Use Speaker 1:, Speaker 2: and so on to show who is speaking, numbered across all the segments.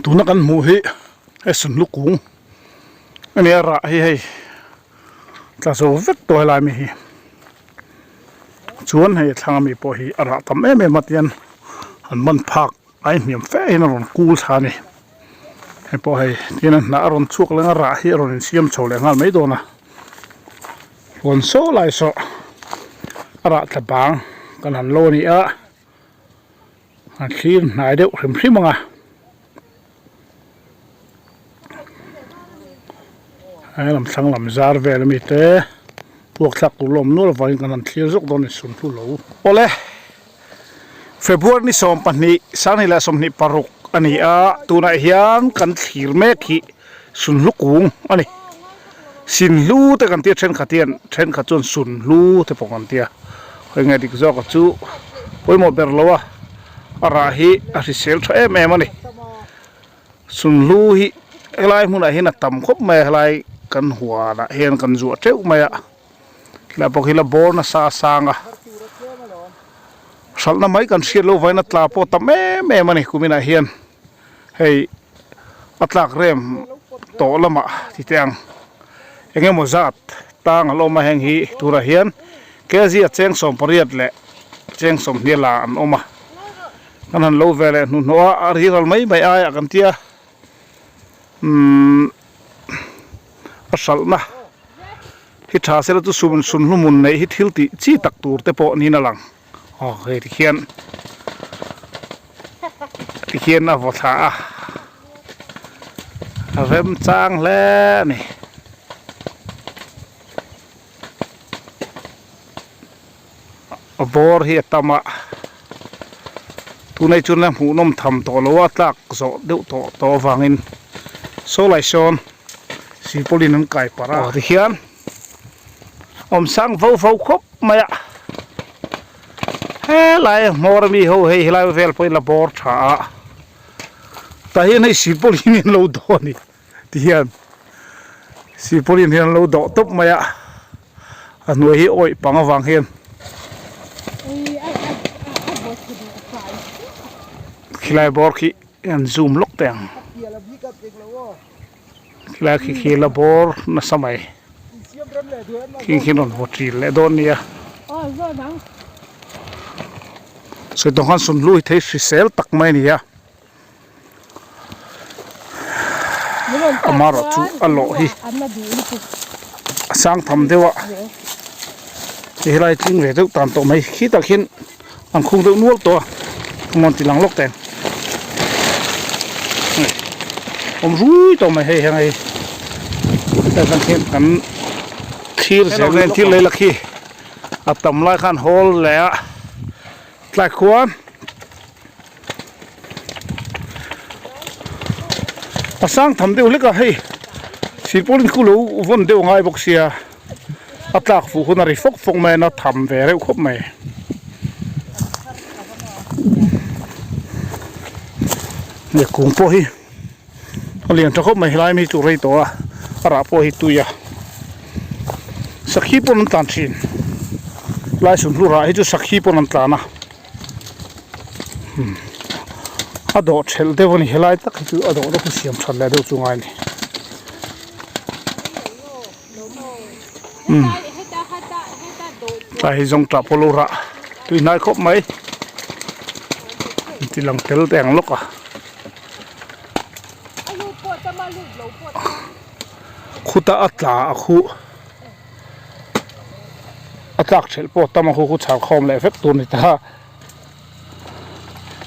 Speaker 1: Tuna kan hmuh hi hei sunhlu kung a nia rah hi hei tla zo vek tawh helai mi hi chuan hei a thlang ami pawh hi a rah tam em em a tian an man phak a inhniam fe hian a rawn kul thla a ni hei pawh hei tian a hnah a rawn chhuak leng a rah hi a rawn insiam chho leh nghal mai dawn a huan saw lai saw a rah tla bang kan han lo a ni a. A thlir hnai deuh hrim hrim ang a. He lam thlang lam zar vel ami te puak thlak tur la awm nual avangin kan han thlir zawk dawn a ni sunhlu lo. Awle, February ni 12, 2026 a ni a, tunah hian kan thlir mek hi sunhlu kung a ni. Sinhlu te kan tia thenkhat hian thenkhat chuan sunhlu te pawh kan tia hawi nge dik zawk a chu pawimawh ber lo a a rah hi a hrisel tha em em a ni sunhlu hi helai hmunah hian a tam khawp mai a helai kan huanah hian kan zuah teuh mai a helai pawh khi la bawr nasa a sang a hralhna mai kan hriat loh vawiin a tla pawh a tam em em a ni kuminah hian. Hei a tlak rem tawh lamah ti teh ang eng emaw zat tang a la awm a heng hi turah hian kg a cheng 18 leh cheng 20 la an awm a kan han lo ve leh hnuhnawh a a riral mai mai aiah kan tia umm a hralhna hi tha sela chu sun sunhlumun neih hi thil tih chi tak tur te pawh niin a lang. Aw hei tikhian tikhian a vaw thla a a remchang hle a ni. A bawr hi a tam a tunah chuan a hmuhnawm tham tawh lo a tlak zawh deuh tawh tawh avangin saw lai sawn silpawlin an kai parh a aw tikhian. Awm sang vo vo khawp mai a helai hmawr ami ho hei helai vel pawhin la bawr tha a tah hian hei silpawlin hi an lo dawh a ni ti hian silpawlin hian an lo dawh tawp mai a a hnuai hi awih pang avang hian khilai bawr khi an zoom lawk teh ang. Khilai khi khi la bawr nasa mai khi khi rawn vaw ṭil leh dawn nia sawi tawng khan sunhlu hi thei hrisel tak mai a ni a amaherawhchu a lawh hi a sang tham deuh a hei helai tling ve deuh tan tawh mai khitah khian an khung deuh nual tawh a khamuan ti lang lawk teh ang awm rui tawh mai hei hian hei hetah hian khian kan thlir zel nen thil lei la khi a tam lai khan hawl leh a tlai khuan a sang tham deuh hlek a hei silpaulin khu lo vawn deuh ngai bawk sia. A tlak fuh hun a ri fawk fawk mai a na tham ve reuh khawp mai. Hei kung pawh hi a lian tha khawp mai helai mi chu rei tawh a a rah pawh hi tui a sakhi pawn an tlan thin lai sunhlu rah hi chu sakhi pawn an tlan a a dawh thelh deuh a ni helai tak hi chu a dawh deuh hi siam that leh deuh chu ngai a ni. Tlai hi zawng tah pawh lo rah tui hnai khawp mai ti lang tel teh ang lawk a khuta a tla a khuh a tlak thelh pawh tam a khu khu chhar khawm leh vek tur a ni ta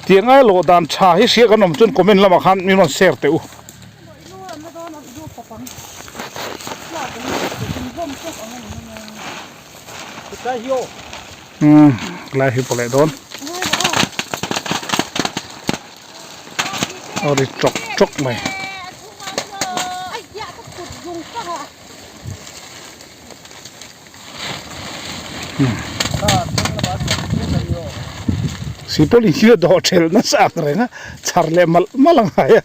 Speaker 1: tiang ai lawh dan tha hi hria kan awm chuan comment lamah khan min rawn share teh u. Umm lai hi pawh leh dawn a ri tawk tawk mai. Silpawlin hi a dawh thelh nasa ang reng a chhar leh malh malh a ngai a.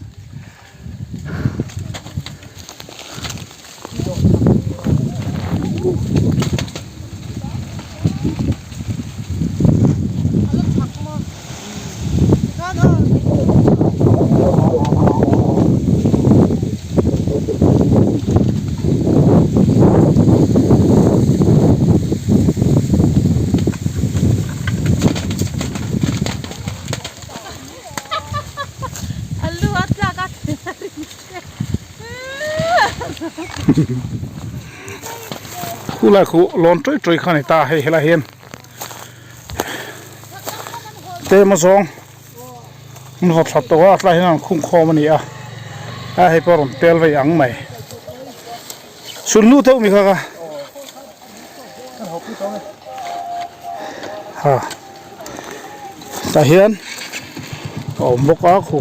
Speaker 1: Khulai khu lawn tawih tawih kha a ni ta hei helai hian tlem azawng an vaw thla tawh a tlai hian an khung khawm a ni a a hei pawh a rawn pel vei ang mai sunhlu deuh mi kha ka ha tah hian a awm bawk a khu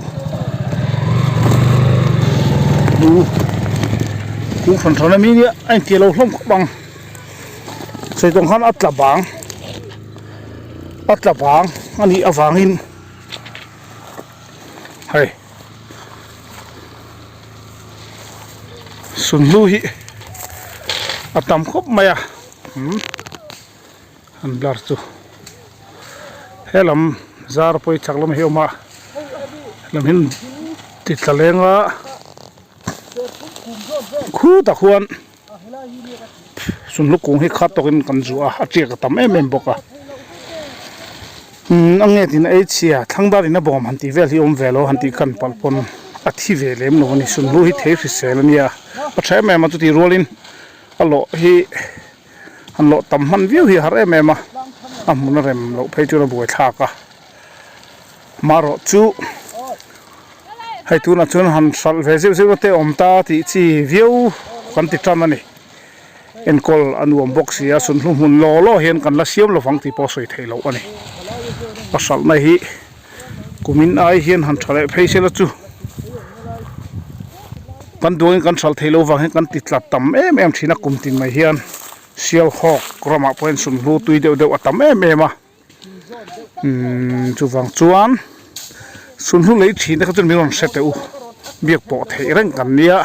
Speaker 1: lu kung hran hran ami nia a inti lo hlawm khawp ang sawi tawng khan a tla bang a tla bang a nih avangin hei sunhlu hi a tam khawp mai a umm an blur chu helam zar pawh chak lam hi a awm a helam hi ti tla leng a khutah khuan Sunhlu kung hi khat tawkin kan zuah a, a tiak a tam em em bawk a. Umm a nge tin ei chhia thlangdar in a bawm han tih vel hi awm ve lo han tih khan palh pawn a thi ve lem lo a ni. Sunhlu hi thei hrisel a nia, a tha em em a chutih rualin a lawh hi han lawh tam hman viau hi a har em em a, a hmun a rem loh phei chuan a buai thlak a. Marawh chu hei tunah chuan han hralh ve zeuh zeuh na te awm ta tih chi viau kan ti tan a ni. Enkawl a nuam bawk si a, sunhlu hmun law law hian kan la siam lovang tih pawh sawi theih loh a ni. A hralhna hi kumin ai hian han tha leh phei sela chu kan duangin kan hralh theih loh vang hian kan ti tla tam em em thin a kum tin mai hian Sialhawk ramah pawh hian sunhlu tui deuh deuh a tam em em a. Umm chuvang chuan sunhlu lei thin te kha chuan min rawn hre teh u biak pawh theih reng kan nia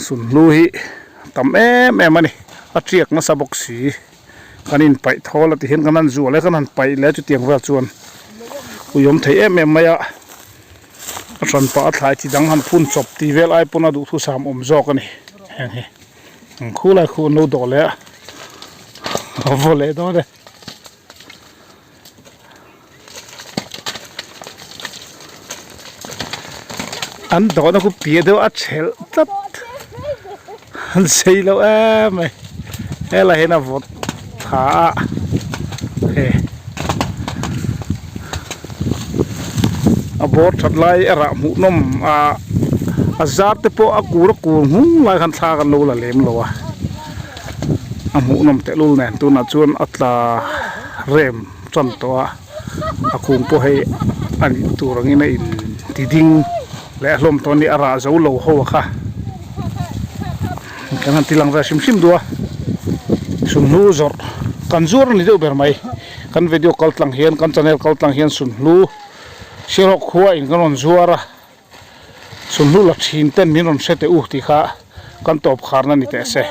Speaker 1: sunhlu hi a tam em em a ni a tiak nasa bawk si kan inpaih thawl a ti hian kan han zuah leh kan han paih leh chutiang vel chuan ui awm thei em em mai a a hran pah a thlai chi dang han phun chawp tih vel ai pawn a duhthusam awm zawk a ni heng hi. Ang khu lai khu an lo dawh leh a a vaw leh dawn e. An dawhna khu piah deuh a chhelh tlat an sei lo em mai helai hian a vawt tha a he a bawr that lai a rah hmuh nawm a a zar te pawh a kur a kur nghung lai khan thla kan lo la lem lo a a hmuh nawm tehlul nen tunah chuan a tla rem tan tawh a a kung pawh hei a nih tur angin a in ti ding leh a hlawm tawh a ni a rah zo lo ho a kha kan han ti lang ve hrim hrim duh a sunhlu zawrh kan zuar a ni deuh ber mai. Kan video kal tlang hian kan channel kal tlang hian sunhlu Sialhawk khua in kan rawn zuar a, sunhlu la thin ten min rawn hre teh u tih kha kan tawp kharna ni teh se.